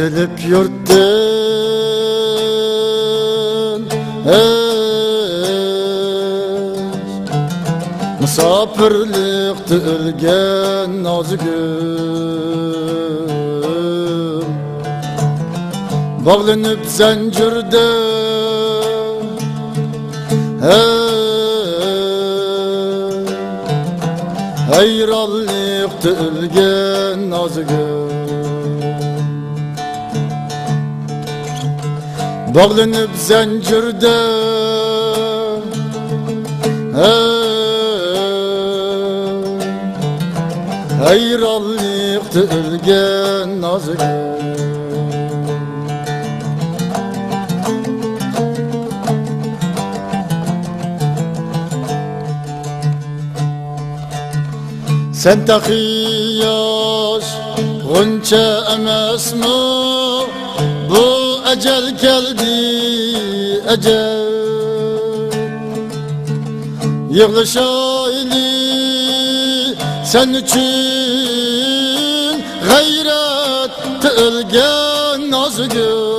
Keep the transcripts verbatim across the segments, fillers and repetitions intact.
كېلىپ يۇرتتىن، ئەي، مۇساپىرلىقتا ئۆلگەن نازۇگۈل، باغلىنىپ زەنجىردە، ھەي، ھەيرانلىقتا ئۆلگەن نازۇگۈل. باغلىنىپ زەنجىردە، ھەي، ھەيرانلىقتا ئۆلگەن نازۇگۈل. سەن تېخى ياش غۇنچە ئەمەسمۇ، بۇ ئەجەل كەلدى، ئەجەل. يىغلىشايلى سەن ئۈچۈن، غەيرەتتە ئۆلگەن نازۇگۈل.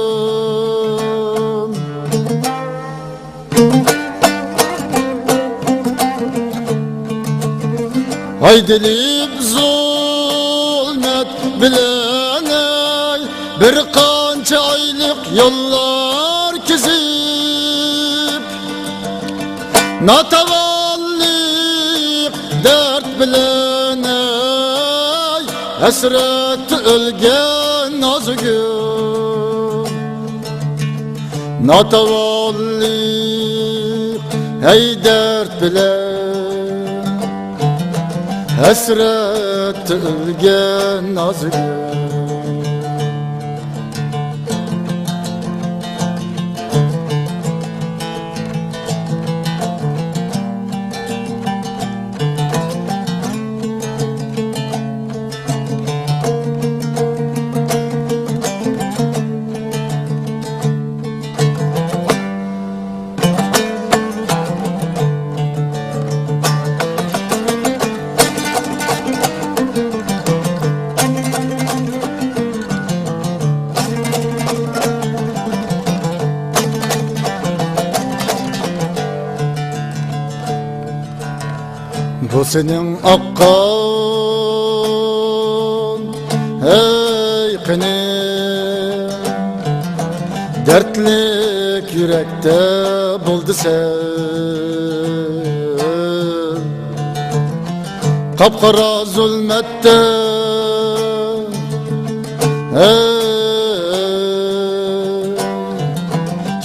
ھايدىلىپ زۇلمەت بىلەن، ئەي، بىر قانچە ئايلىق يوللار كېزىپ، ناتاۋانلىق دەرد بىلەن، ئەي، ھەسرەتتە ئۆلگەن نازۇگۈل. ناتاۋانلىق، ھەي، دەرد بىلەن، ھەسرەتتە ئۆلگەن نازۇگۈل. بۇ سېنىڭ ئاققان، ھەي، قېنىڭ، دەردلىك يۈرەكتە بولدى سەن. قاپقارا زۇلمەتتە، ھەي،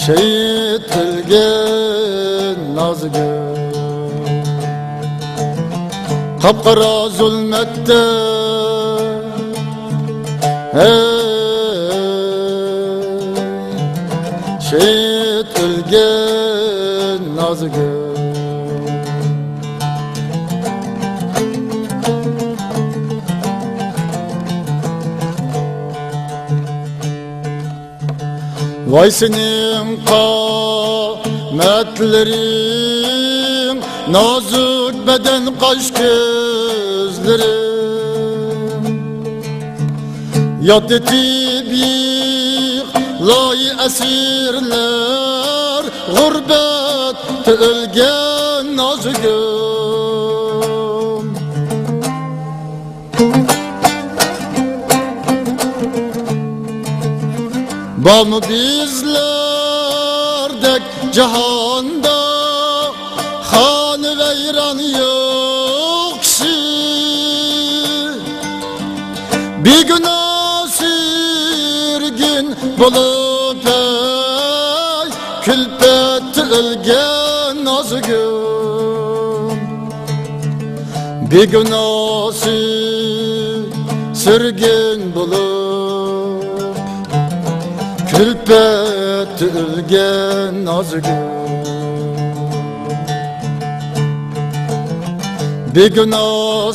شېھىت ئۆلگەن نازۇگۈل. قاپقارا زۇلمەتتە، ھەي، شېھىت ئۆلگەن نازۇگۈل. ۋاي سېنىڭ قامەتلىرىڭ، نازۇك بەدەن، قاش، كۆزلىرىڭ. يات ئېتىپ يىغلاي ئەسىرلەر، غۇربەتتە ئۆلگەن نازۇگۈل. بارمۇ بىزلەردەك جاھاندا خانىۋەيران يوق كىشى؟ بىگۇناھ سۈرگۈن بولۇپ، ھەي، كۈلپەتتە ئۆلگەن نازۇگۈل. بىگۇناھ سۈرگۈن بولۇپ، كۈلپەتتە ئۆلگەن نازۇگۈل. بىگۇناھ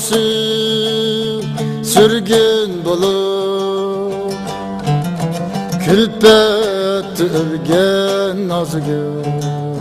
سۈرگۈن بولۇپ، كۈلپەتتە ئۆلگەن نازۇگۈل.